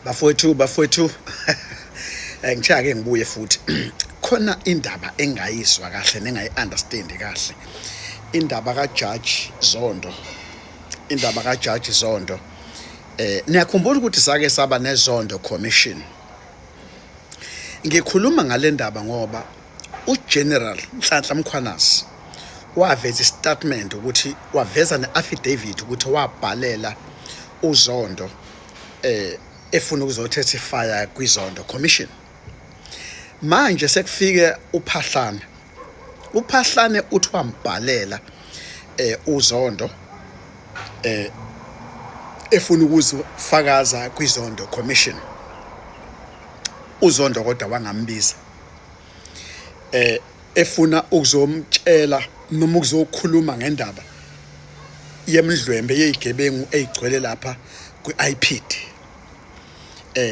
Bafowethu, bafowethu, ngithe ake ngibuye futhi. Khona indaba engayizwa kahle nengayi-understand kahle, indaba kaJudge Zondo, indaba kaJudge Zondo. Niyakhumbula ukuthi sake saba neZondo Commission. Ngikhuluma ngale ndaba ngoba uGeneral Nhlanhla Mkhwanazi waveza istatement ukuthi waveza ne-affidavit ukuthi wabhalela uZondo efuna ukuzotestifya kwiZondo Commission. Manje sekufike uPhahlane, uPhahlane uthi wambhalela uZondo efuna ukuzifakaza kwiZondo Commission. UZondo kodwa wangambiza efuna ukuzomtshela noma ukuzokhuluma ngendaba yemdlwembe yezigebengu ezigcwele lapha kwi-IPID,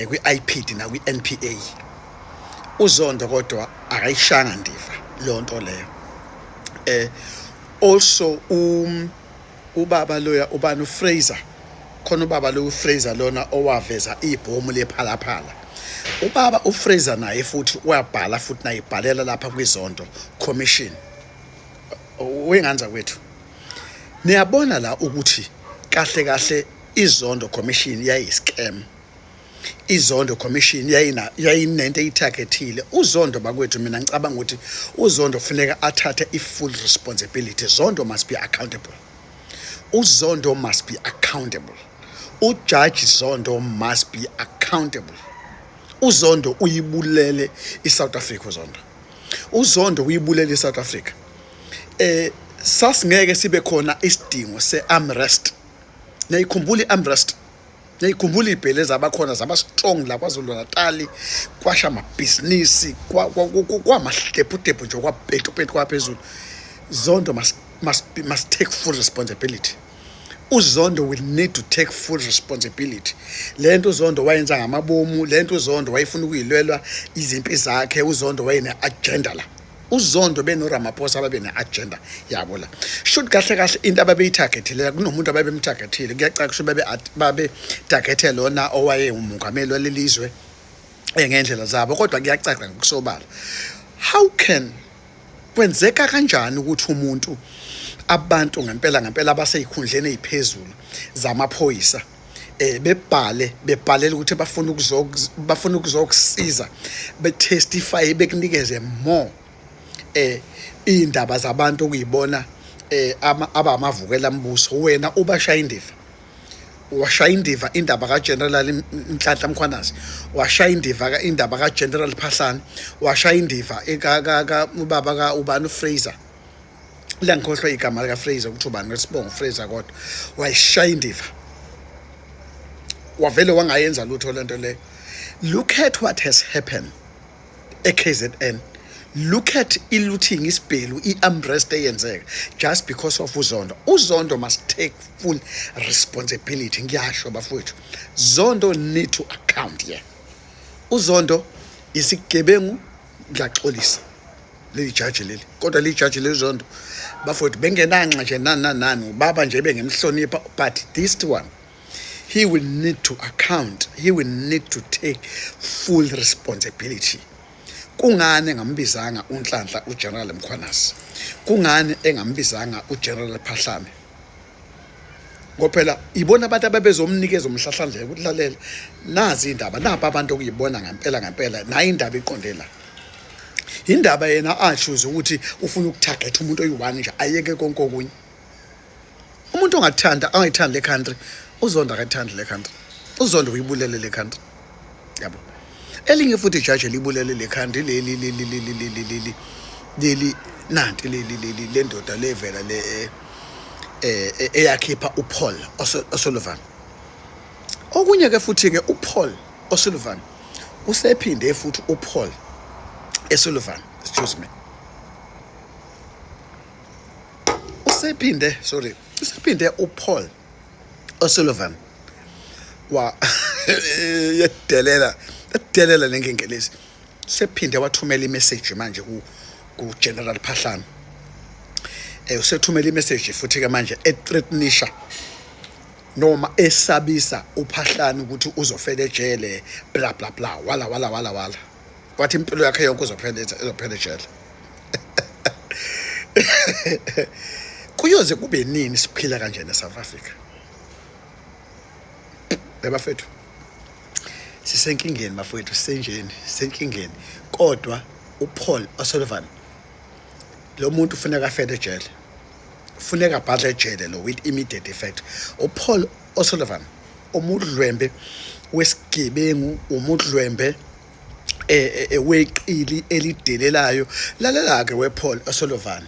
kwi-IPID na kwi-NPA. UZondo kodwa akayishanga ndiva lonto leyo. Also ubaba loya, ubani, uFraser, khona ubaba lo uFraser lona owaveza ibhomu lePhalaphala, ubaba uFraser naye futhi uyabhala futhi naye ibhalela lapha kwiZondo Commission. Wenganza kwethu, niyabona la ukuthi kahle kahle iZondo Commission yayi-scam. IZondo Commission yayina yayinento eyitargethile uZondo. Bakwethu, mina ngicabanga ukuthi uZondo kufuneka athathe i-full responsibility. Zondo must be accountable. UZondo must be accountable. UJudge Zondo must be accountable. UZondo uyibulele iSouth Africa. UZondo uyibulele iSouth Africa. Sasingeke sibe khona isidingo se-unrest. Niyayikhumbula i-unrest, niyayikhumbula ibhele zabakhona zaba strong la KwaZulu Natal, kwasha amabhizinisi, kwamahlephuhlephu nje, kwapetupethu kwaphezulu. Zondo must take full responsibility. UZondo will need to take full responsibility. Lento uZondo wayenza ngamabomu, lento uZondo wayefuna ukuyilwelwa izimpi zakhe. UZondo wayene-agenda la. UZondo benoRamaphosa babe ne-agenda yabo la. Shoot, kahle kahle into ababeyitargethile, kunomuntu ababemtargethile. Kuyacaca kusho babe targethe lona owaye umongameli walelizwe ngendlela zabo, kodwa kuyacaca ngokusobala. How can, kwenzeka kanjani ukuthi umuntu, abantu ngempela ngempela abaseyikhundleni eziphezulu zamaphoyisa bebhale, bebhalela ukuthi bafuna ukuzokusiza, betestify, bekunikeze more indaba zabantu okuyibona abamavukela mbuso, wena ubashaya indiva? Washaya indiva indaba kaGeneral Nhlanhla Mkhwanazi, washaya indiva indaba kaGeneral Phahlane, washaya indiva ubaba ka ubani, uFraser la, ngikhohlwa igama lika Fraser ukuthi ubani lesibongo Fraser, kodwa wayishaya indiva, wavele wangayenza lutho lento leyo. Look at what has happened e-KZN. Look at i-looting, isibhelu, i-unrest eyenzeka just because of uZondo. UZondo must take full responsibility. Ngiyasho bafowethu, Zondo need to account here. UZondo isigebengu. Ngiyaxolisa, leli jaji leli, kodwa leli jaji leZondo, bafowethu, bengenanxa nje nani nani nani, ubaba nje bengimhlonipha, but this one, he will need to account. He will need to take full responsibility. Kungani engambizanga uNhlanhla uGeneral Mkhwanazi? Kungani engambizanga uGeneral Phahlane? Ngoba phela ibona abantu ababezomnikeza umhlahlandlela ukuthi lalela, nazi indaba, napa abantu okuyibona ngempela ngempela, nayo indaba iqonde la. Indaba yena achoose ukuthi ufuna ukutarget umuntu oyi-one nje, ayeke konke okunye. Umuntu ongathanda angayithandi le country, uZondo akayithandi le country. UZondo uyibulele le country, yabo. Elinye futhi ijaji elibulele le country, leli leli leli leli leli leli nanti leli leli le ndoda levela le eyakhipha uPaul O'Sullivan. Okunye ke futhi ke, uPaul O'Sullivan usephinde futhi, uPaul O'Sullivan, excuse me, usephinde, sorry, usephinde uPaul O'Sullivan wa yedelela, edelela lengengelezi, sephinde wathumela imessage manje ku General Phahlane. Usethumela imessage futhi ke manje ethreatenisha Noma esabisa uPhahlane ukuthi uzofela ejele, bla bla bla, wala wala wala wala, wathi impilo yakhe yonke uzophela ezophela ejele. Kuyoze kube nini siphila kanjena eSouth Africa? Bafethu, sisenkingeni bafowethu, sisenjeni, sisenkingeni. Kodwa uPaul O'Sullivan lo muntu ufuneka afele ejele, funeka abhadle ejele lo with immediate effect. UPaul O'Sullivan umudlwembe wesigebengu, umudlwembe weqili elidelelayo. Lalela-ke wePaul O'Sullivan,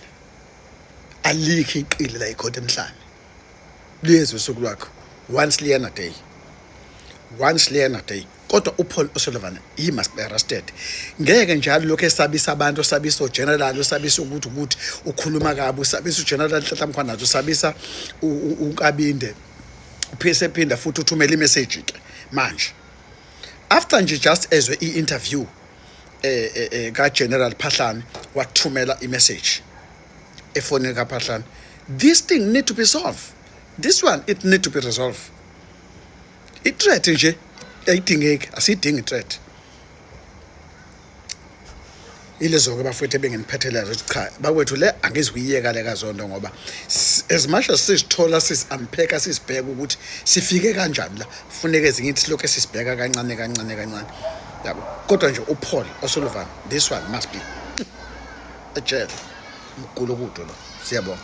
alikho iqili la ikhotha emhlane, liyezwe usuku lwakho once liyena day, once liyena day. Kodwa uPaul O'Sullivan, he must be arrested. Ngeke njalo lokho esabisa abantu, osabisa ogeneral, osabisa ukuthi ukhuluma kabi, usabisa uGeneral Nhlanhla Mkhwanazi, usabisa uNkabinde, uphise ephinda futhi uthumela imessage ke manje after nje just ezwe i-interview ka General Phahlane, wathumela imessage efonini kaPhahlane. This thing need to be solved. This one, it need to be resolved. I-threat nje ayidingeki, asiyidingi i-threat. Ilezo-ke bafowethu ebenginiphethele ukuthi cha bakwethu, le angizukuyiyeka le kaZondo, ngoba as much as sizithola sizi-unpack-a, sizibheka ukuthi sifike kanjani la, funeke ezinye ithi silokhu sisibheka kancane kancane kancane, yabo. Kodwa nje uPaul O'Sullivan, this one must be ejele, mgulukudu lo. Siyabonga.